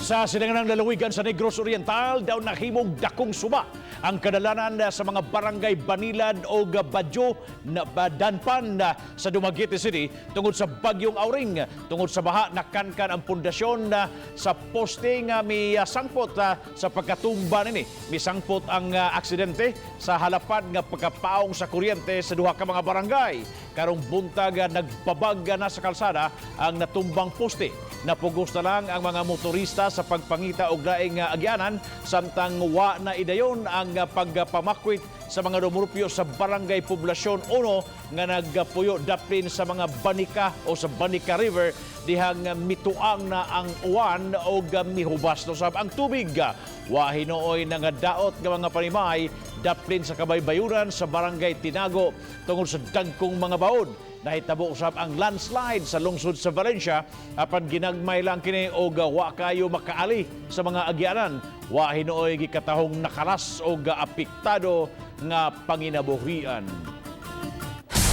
Sa silanganang lalawigan sa Negros Oriental, daw nahimong dakong suba ang kadalanan sa mga barangay Banilad o Badyo na Danpan sa Dumaguete City tungod sa bagyong Auring. Tungod sa baha, nakankan ang pundasyon sa poste nga may sangpot sa pagkatumba nini. Misangpot ang aksidente sa halapad nga pagkapaong sa kuryente sa duha ka mga barangay. Karong buntag, nagbabag na sa kalsada ang natumbang poste. Napugos na lang ang mga motorista sa pagpangita og laing agyanan samtang wa na idayon ang pagpamakwit sa mga dumurupyo sa Barangay Poblasyon 1 nga nagpuyo daplin sa mga Banica o sa Banica River dihang mituang na ang uwan og mihubas na usab ang tubig. Wa hinuoy nga daot nga mga panimay daplin sa kabaybayunan sa Barangay Tinago tungod sa dagkong mga baod. Nahitabo usab ang landslide sa lungsod sa Valencia apan ginagmay lang kini og wa kayo makaali sa mga agyanan. Wa hinuoy gikatahong nakalas og apektado nga panginabuhian.